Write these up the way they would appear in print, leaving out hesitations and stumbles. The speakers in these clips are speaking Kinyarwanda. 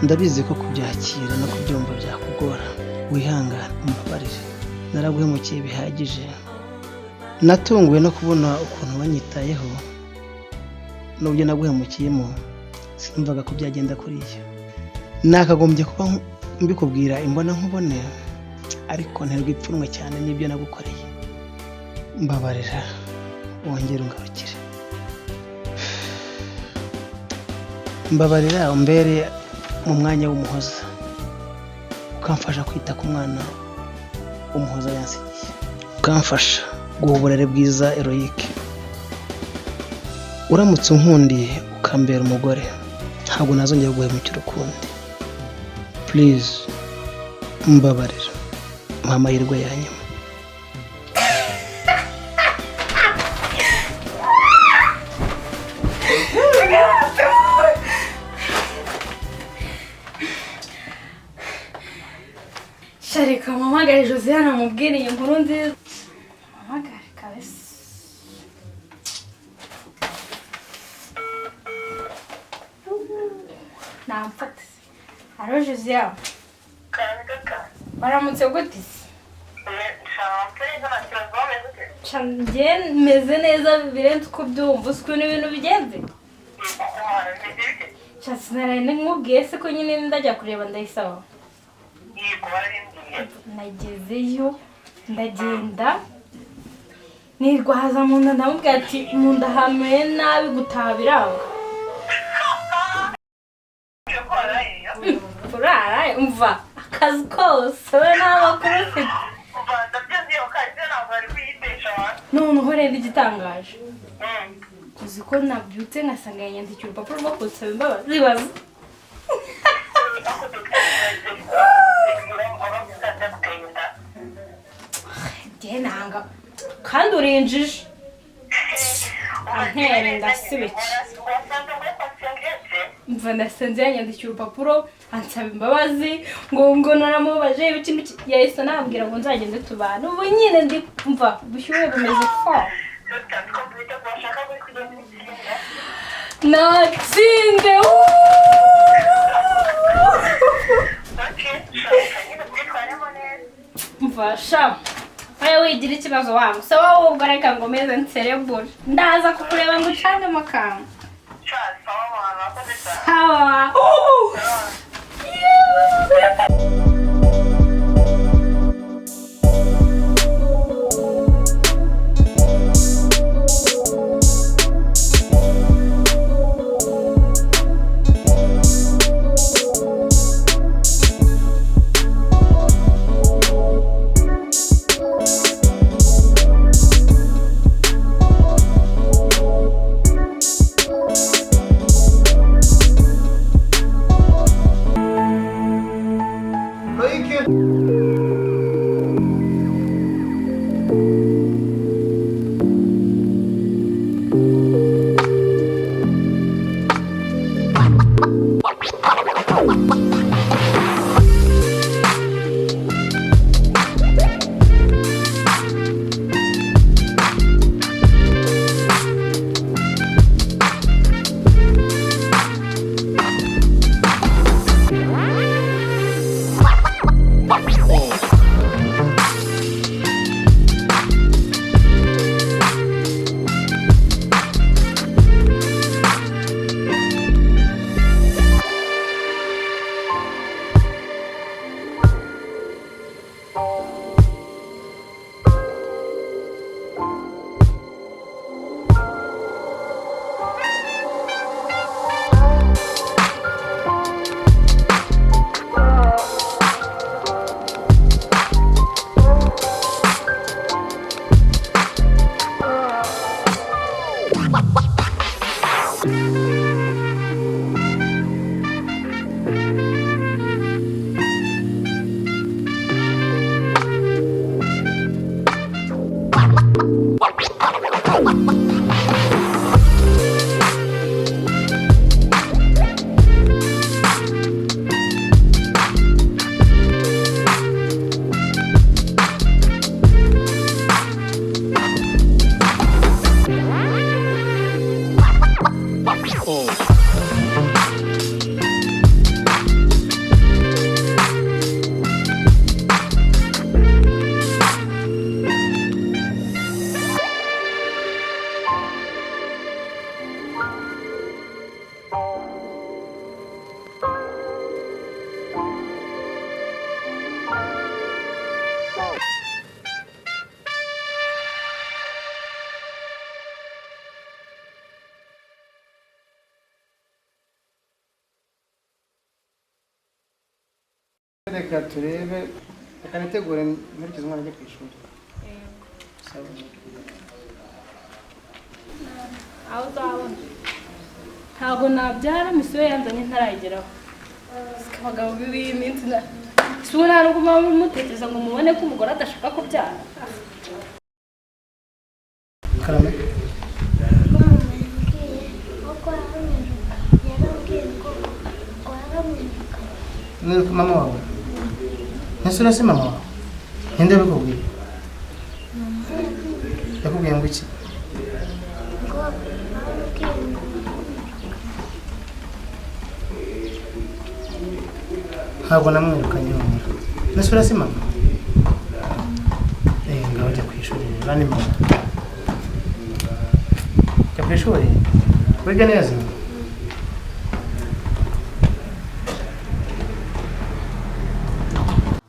Ndabizi ko kubyakira no kubyumva byakugora. Wihangane, umbabarire, naraguhemukiye bihagije. Natunguwe no kubona ukuntu wanyitayeho n'uburyo naguhemukiyemo. Sinumvaga ko byagenda kuriya. Nakagombye kuba mbikubwira imbona nkubone, ariko nterwa ipfunwe cyane n'ibyo nagukoreye. Mbabarira, wongere ungarukire. Mbabarira umbere mu mwanya w'Umuhoza, ukamfasha kwita ku mwana Umuhoza yansigiye, ukamfasha guha uburere bwiza Eroyike. Uramutse unkundiye ukambera umugore, ntabwo nazongera guhemukira ukundi. Please, mbabarira, mpa amahirwe ya nyuma. Sharika, mpamagare Josiane amubwire iyi nkuru nziza. Mpamagare kabisa. Namfate. Alo Josiane. Baramutse gute se? Sha, njye meze neza birenze uko ubyumva. Uzi ukuntu ibintu bigenze? Sha, sinaraye nkubwiye se ko nyine ndajya kureba Ndayisaba? Nagezeyo, ndagenda nirwaza mu nda, ndamubwira ati mu nda hameye nabi, gutaha biranga. Urara, umva akazi kose, wowe nta makuru ufite. Noneho rero igitangaje, uzi ko nabyutse ngasanga yanyandikiye urupapuro rwo kunsaba imbabazi? Ibaze! Njye nanga kandi urinjije antera ndasibike. Mva, ndasenze, yanyandikiye urupapuro ansaba imbabazi ngo naramubaje ibiki n'ibiki. Yahise anambwira ngo nzagende tubane. Ubu nyine ndi, mva, ubushyuhe bumeze fo. Natsinze! Mva sha, wowe wigira ikibazo wa so wowe ubwo reka ngo meze nserebure, ndaza kukureba ngo ucangemo akantu. Sawa. Yeah. Reka turebe, reka nitegure mperekeze umwana ajya ku ishuri. Sawa. Aho uzabona ntabwo nabyara misiyo yanzanye ntarayigeraho. Siko abagabo b'iyi minsi na si ubu, nta nubwo muba mutekereza ngo mubone ko umugore adashaka kubyara. Karame. Mama yambwiye ko yaramwiruka, yarambwiye ngo yaramwiruka. Mwiruka mama wawe? Ese urasi mama wawe? Ninde wabikubwiye? Mama yambwiye. Yakubwiye ngo iki? Ngo yarambwiye ngo yaramwiruka. Ntabwo namwirukanye, humura. Ese urasi mama? Eh, ngaho jya ku ishuri rero ni mama. Jya ku ishuri wige neza.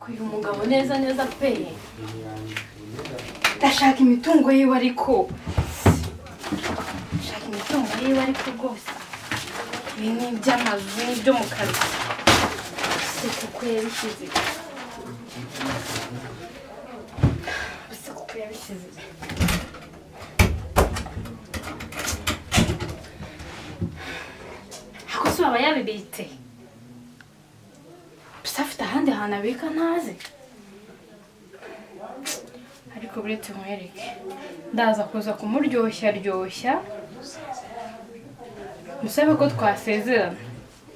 Uyu mugabo neza neza pe, ndashaka imitungo yiwe, ariko ndashaka imitungo yiwe, ariko rwose ibi ni iby'amazu n'ibyo mu kazi se kuko yabishyize se kuko yabishyize. Ako se waba yabibitse? Gusa afite ahandi hantu abika ntazi, ariko buretse nkwereke, ndaza kuza kumuryoshya ryoshya, musabe ko twasezerana,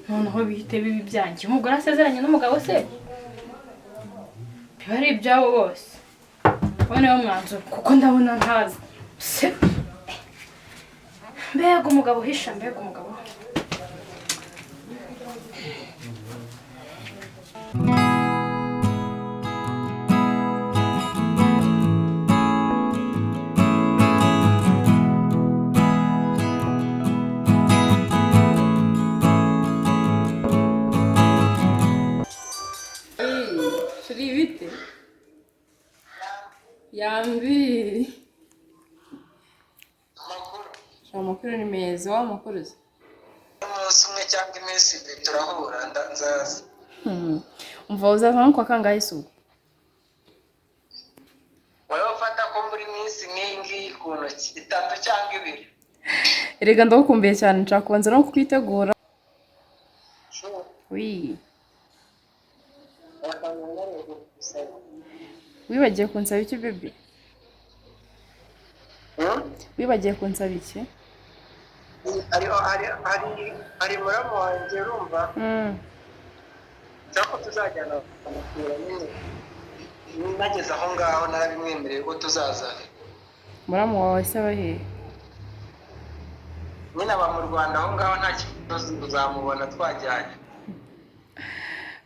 noneho bihite biba ibyanjye. Umugore asezeranye n'umugabo se biba ari ibyabo bose. Uwo niwo mwanzuro, kuko ndabona ntazi se. Mbega umugabo uhisha, mbega umugabo! Chérie, bite? Yambi. Amakuru ni meza, wa makuru se? Umunsi umwe cyangwa iminsi 2 turahura, nzaza. Umva, uzaza nko kwa kangahe se ubwo? Wowe ufata ko muri minsi nk'iyi ngiyi ku ntoki, 3 cyangwa 2. Erega ndagukumbuye cyane, nshaka kubanza no kukwitegura. Oui. Wibagiwe kunsaba iki, baby? Wibagiwe kunsaba iki? Hari muramu wanjye, urumva, nshaka ko tuzajyana kumusura nyine. Nageze aho ngaho narabimwemereye ko tuzazana. Muramu wawe se aba hehe? Nyine aba mu Rwanda aho ngaho, nta kibazo, uzamubona twajyanye.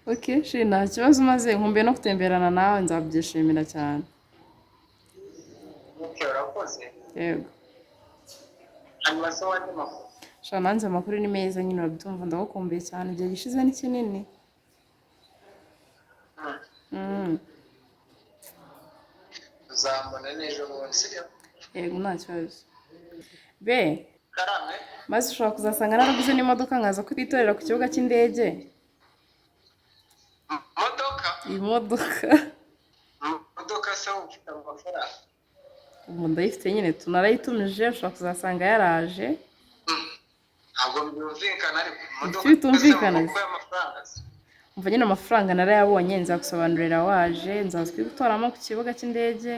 Okay, chérie, nta kibazo, maze nkumbuye no gutemberana nawe, nzabyishimira cyane. Okay, urakoze. Yego. Hanyuma se wandi makuru? Sha, nanjye amakuru ni meza nyine, urabyumva, ndagukumbuye cyane, igihe gishize ni kinini. Uzambona n'ejo bundi, sibyo? Yego, nta kibazo. Be, Karame. maze ushobora kuzasanga naraguze n'imodoka, nkaza kwitorera ku kibuga cy'indege. Modoka? Imodoka. Modoka se ufite amafaranga? Ubu ndayifite nyine, tunarayitumije, ushobora kuzasanga yaraje. Ntabwo byumvikana ariko, imodoka Bitumvikana se se. mu amafaranga se? Umva nyine, amafaranga narayabonye, nzagusobanurira waje, nzaza kuyigutoramo ku kibuga cy'indege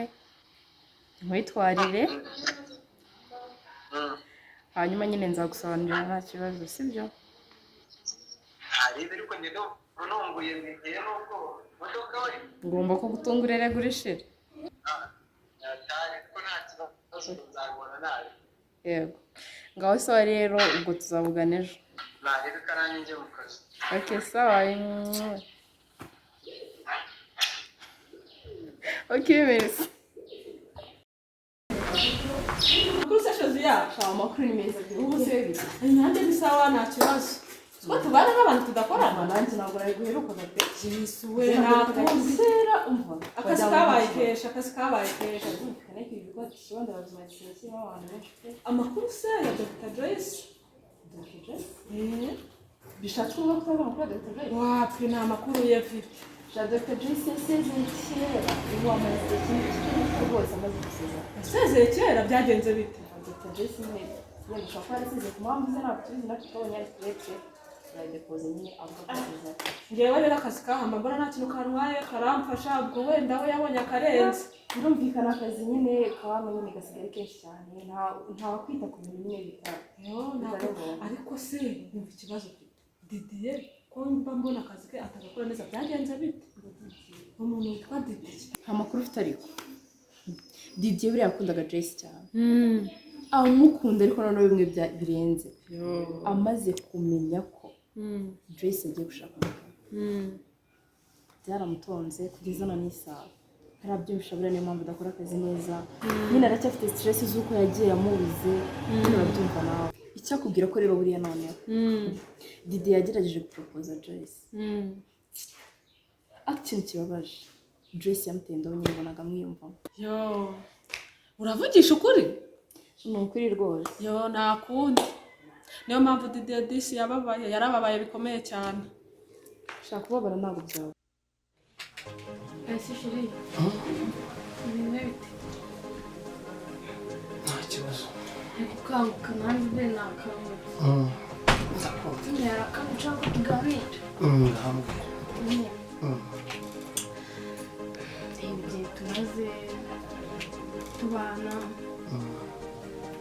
nkwitwarire. Hanyuma nyine nzagusobanurira, nta kibazo, sibyo? Hari ibi, ariko njye ndumva nunguye bigiye n'ubwoba, imodoka we. Ngomba kugutungura erega urishire. Yataye, ariko nta kibazo, nzabibona nabi. Yego, ngaho sawa rero, ubwo tuzavugana ejo. Narebe karange njye mu kazi. Okay, sawa. Okay, merci. Amakuru se shozi yacu? Amakuru ni meza. Ubu se bite? Nanjye ni sawa, nta kibazo. Two tubana nk'abantu tudakorana. Nanjye ntabwo nari guherukaga pe. Jesu we, nakuzi. Kera umva. Akazi kabaye kesha, akazi kabaye kesha. Ariko ibigo ikigo nderabuzima gisigaye kirimo abantu benshi pe. Amakuru se ya Dr Joyce? Dr. Joyce? Eh, Bishatse kuvuga ko utazi amakuru ya Dr. Joyce? Wapi, nta makuru ye mfite. Sha Dr. Joyce yasezeye kera, ubu amaze igihe kinini rwose amaze gusezera. Yasezeye kera byagenze bite? Dr. Joyce nyine wenda ushobora kuba yarasezeye ku mpamvu ze, ntabwo tubizi, natwe twabonye yaritweretse turadepoze nyine avuga ko asezeye. Ngewe rero akazi kahamba mbona nta kintu kantwaye, karamfasha, ubwo wenda we yabonye akarenze. Birumvikana akazi nyine kabamo nyine gasigaye ari kenshi cyane, nta kwita ku bintu nyine bita Yo, ntabwo ariko se yumva ikibazo mfite, Didier ko mba mbona akazi ke atagakora neza, byagenze bite? Umuntu witwa Didier. Nta makuru ufite, ariko Didier buriya yakundaga Joyce cyane, amukunda, ariko noneho bimwe birenze. Amaze kumenya ko Joyce agiye gushaka umugabo, byaramutonze kugeza na n'isaha ntarabyumvisha. Buriya niyo mpamvu adakora akazi neza nyine, aracyafite stress z'uko yagiye amubuze nyine, urabyumva nawe. Icyakubwira ko rero buriya noneho Didier yagerageje guporopoza Joyce, ariko ikintu kibabaje, Joyce yamuteye indobo nyine, mbonaga amwiyumvamo. Yo, uravugisha ukuri? Ni ukuri rwose. Yo, nta kundi, niyo mpamvu Didier disi yababaye, yarababaye bikomeye cyane. Shaka kubabara ntabwo byaba. Ese chéri, bimeze bite? Nta kibazo. Ari gukanguka nanjye mbe nakangutse. Ndakumva. Nyine hari akantu nshaka ko tuganira. Ndahambwira. Nyine reba igihe tumaze tubana,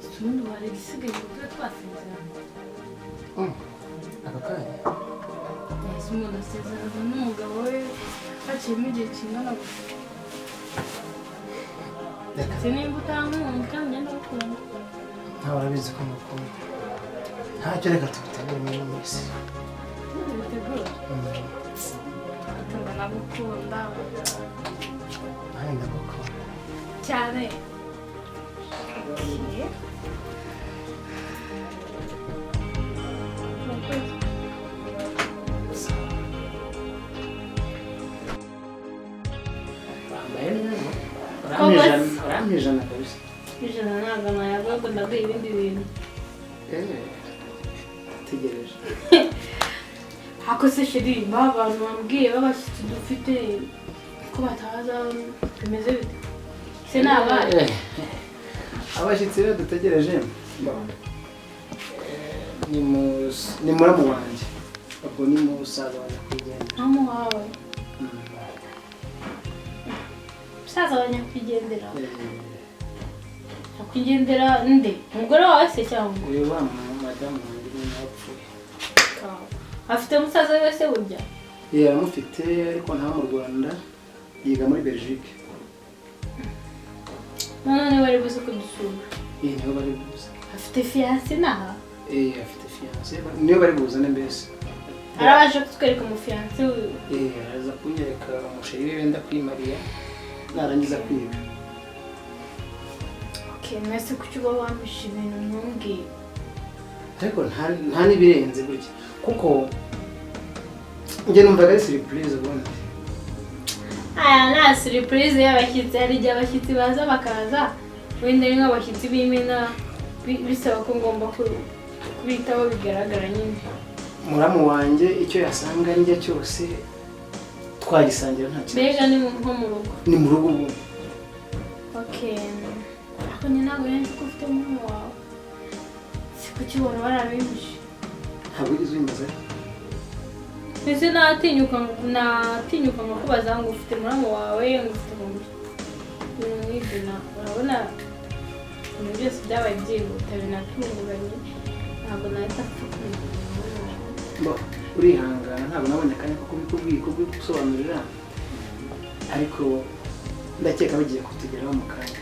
ubundi wari igisigaye ngo tube twasezerana. Aka kanya? Ese umuntu asezerana n'umugabo we haciyemo igihe kingana gutya? Reka. Se nimba utankunda kandi ngenda gukunda. Ntawe urabizi ko ngukunda. Ntacyo, reka tubitegure muri ino minsi. Bitegura. Atumva nagukunda. Nanjye ndagukunda. Cyane. Okay. Murakoze. Wambaye neza. Koko se. Urampa 100 kabisa. 100 ntabwo nayaguha, ngo ndaguha ibindi bintu. Tegereje. Ako se chéri, ba bantu bambwiye b'abashyitsi dufite ko bataza, bimeze bite? Se ni abana? Abashyitsi rero dutegereje ni muramu wanjye, ubwo ni musaza wa nyakwigendera. Muramu wawe? Musaza wa nyakwigendera? Nyakwigendera nde? Umugore wawe se cyangwa? Uyu wa madamu wanjye nyine wapfuye. Afite musaza we se burya? Ye, aramufite, ariko nta mu Rwanda, yiga muri Belgique. None niba ari buze kudusura? Iyi niyo bari buze. Afite fiancé inaha? Eh, afite fiancé, niyo bari buzane mbese. Araje kutwereka umufiancé wiwe? Eh, araza kunyereka umuchéri we wenda kwimariya narangiza kwiga. Okay, mwese kuki uba wampisha ibintu ntumbwire? Ariko nta n'ibirenze burya, kuko njye numvaga ari surprise ubundi. Aya nta surprise y'abashyitsi. Hari igihe abashyitsi baza, bakaza wenda ari nk'abashyitsi b'imena, bisaba ko ngomba kubitaho bigaragara nyine. Muramu wanjye icyo yasanga ndya cyose twagisangira, nta kibazo. Mbega ni nko mu rugo? Ni mu rugo ubundi. Okay, ariko njye ntabwo nari nzi ko ufite muramu wawe. Si kuki ubona warabimpishe? Ntabwo wigeze ubimbaza. Mbese natinyuka nkakubaza ngo ufite muramu wawe, ngo ufite mu ibintu nk'ibyo? Urabona ibintu byose byabaye byihuta binatunguranye, ntabwo nahita mpfa kumenya. Bo, urihangana, ntabwo nabonye akanya ko kubikubwiye, kubigusobanurira, ariko ndakeka bagiye kutugeraho mu kanya.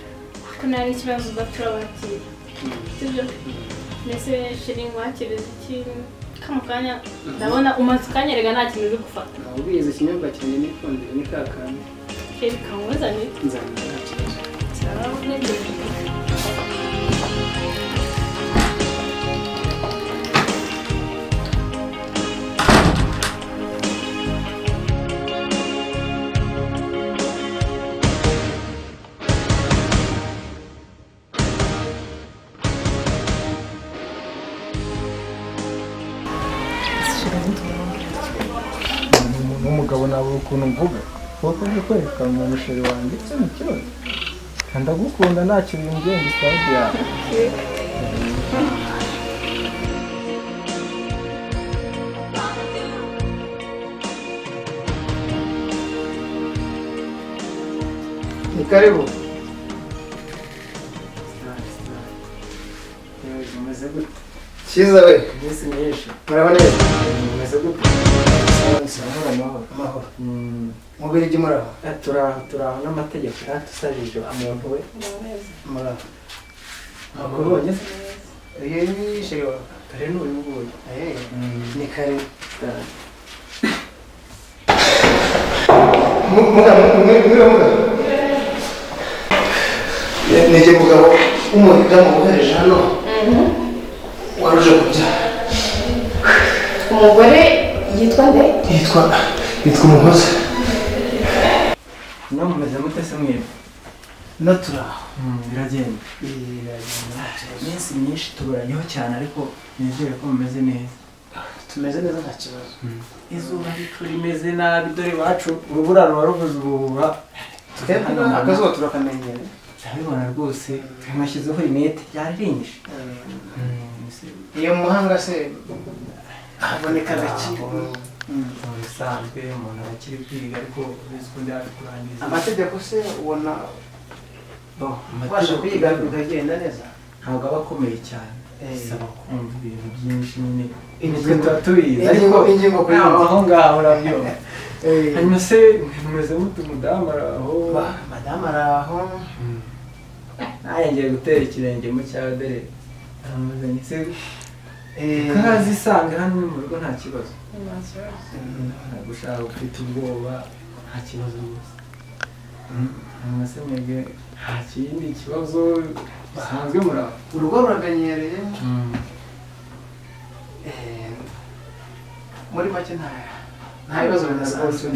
Ko nta n'ikibazo, uba turabakira, sibyo? Mbese chéri, nkwakiriza iki kano kanya? Ndabona umaze akanya, rega nta kintu uri gufata. Ntabwo ubizi, ikinyobwa cyanjye n'ikundiro ni ka kandi. Chéri, kamuzane. Nzanira, nta kibazo. Sawa, ntegereje. umuntu w'umugabo nabura ukuntu mvuga kuko nzi kwereka umusheri wanjye icyo ni ikibazo ndagukunda ntacyo bimbwiye ngo sitade yawe. Ni karibu. Umeze gute? Cyiza we. Iminsi myinshi. Muraba neza. Umeze gute? Amahoro amahoro. Amahoro. Mubirigi muraho. Turaho turaho n'amategeko yatusajije umuntu we. Muraho. Makuru se? Uyu ni sheri wawe. Kare ni uyu nguyu. Ni karibu. Mugabo, mwiriwe mugabo. Ni mugabo w'umudamu wohereje hano waruje kubyara. Umugore yitwa nde? Yitwa Umuhoza. No mumeze mute se mwebwe? No turaho. Biragenda. Iminsi myinshi tuburanyeho cyane ariko nizere ko mumeze neza. Tumeze neza nta kibazo. Izuba ricu rimeze nabi dore iwacu urubura ruba ruvuze ubuhuha. Twebwe akazuba turakamenyera. Ndabibona rwose mwashyizeho rinete ryariringije. Iyo muhanga se haboneka gake. Mu bisanzwe umuntu aba akiri kwiga ariko ubizi ko ndi kurangiza. Amategeko se ubona ubasha kwiga bikagenda neza? Ntabwo aba akomeye cyane. Bisaba kumva ibintu byinshi nyine. Ingingo tuba tubizi ariko ingingo kuri aho ngaho urabyumva. Hanyuma se mumeze mute umudamu araho? Madamu araho. Nanjye ngiye gutera ikirenge mu cyawe dore aramuzanye se kazi isanga hano mu rugo nta kibazo. Ntabwo ushaka ufite ubwoba nta kibazo rwose. Hanyuma se mwebwe nta kindi kibazo bisanzwe muraho? Urugo ruramenyereye. Muri make nta bibazo bidasanzwe.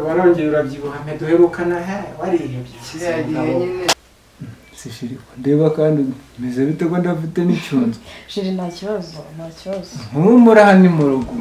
Warongera urabyibuha mpe duherukana warihebye. Kiriya gihe nyine. Si sheri ndeba kandi meze bite ko ndafite n'icyunzo. Sheri nta kibazo, nta kibazo. Nkumura hano mu rugo.